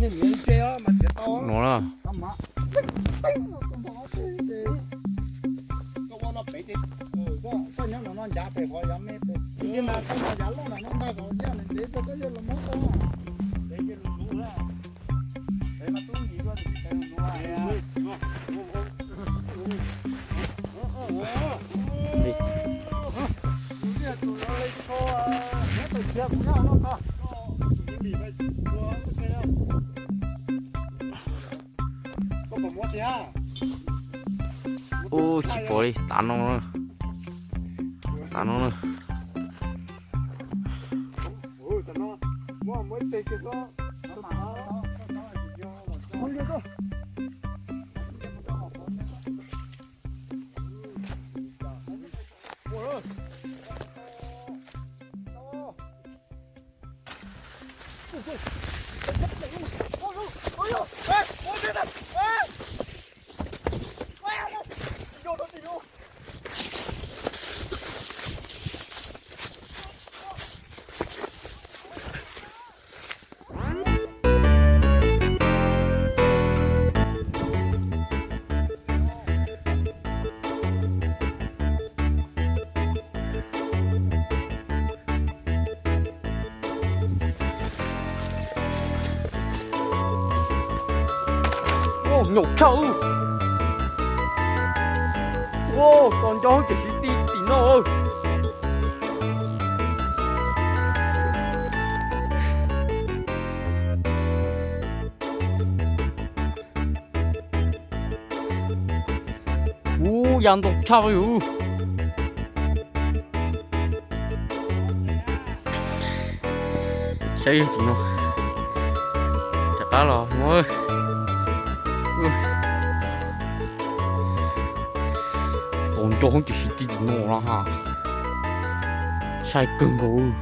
No na. Ub, tsis pom li, tav no, tav no na. Nyuam tshaj. Tos nco tiam sis ti tim no. Ub, ya ntoo tshaj li ub. Saib tim no, rov qab los no. Tos nco tiam sis ti tim no na ha. Sai kawg nkaus.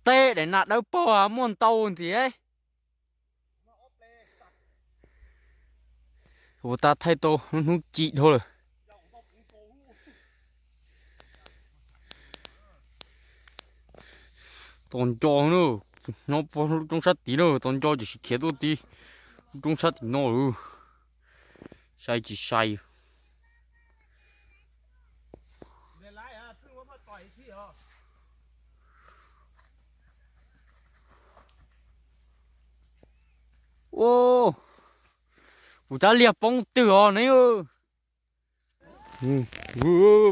Tej daim nas dawb paug muaj ntau ntxiv. Ua tas thaij tau hnub ci dhau lawm. Tos nco na, nyob puag lub roob sab tid na, tos nco tiam sis khiav tuaj ti lub roob sab tim no lawm. Sai tsis sai. Ua, kuv cab liag poob twg os ne.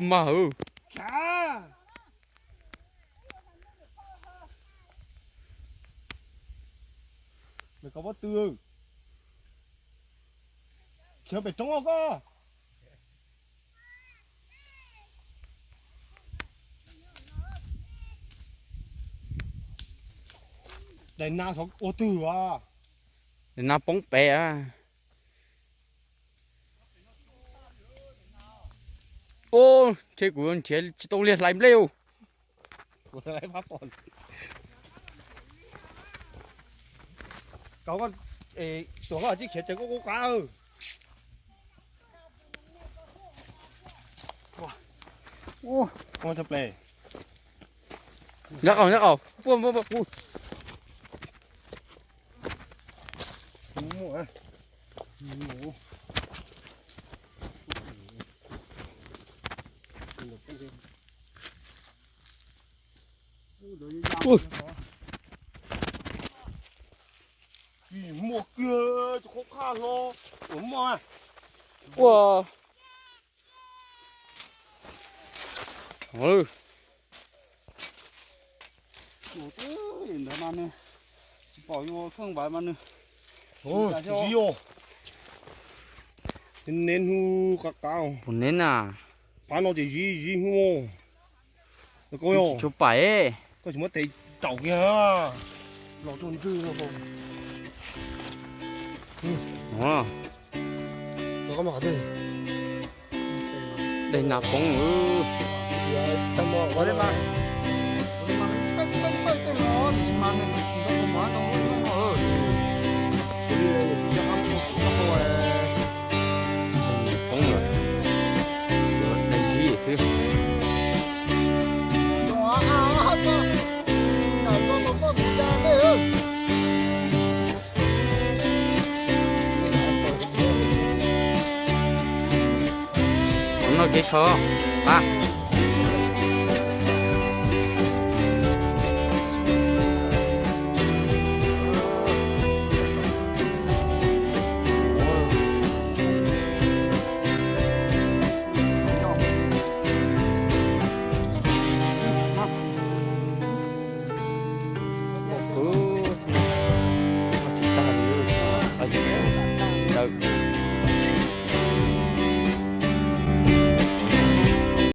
Mag. Koj pob tw, khiav pem roob koj. Daim nas ua twg as? Daim nas poob pem. Ub, ntshe kuv nrhiav tsis tau liag hlais nplej. Koj, tuam koj tsis khiav ces koj kuj qab. Nyob qaum, nyob qaum, puaj, puaj, puaj, kuv. Muaj kiag, qhov qhaj hlo, muaj. Ua. Ntawd mas nws tsis pom yuav kheej npav mas nws. Zib os. Neb hnub qab qab. Neb na. Phab no ces zib zib hnub. Koj tsis tshua pais. Koj tsis muab tes taum kiag. Los tuaj ntswj no. Daim nas poob. Ces so, a,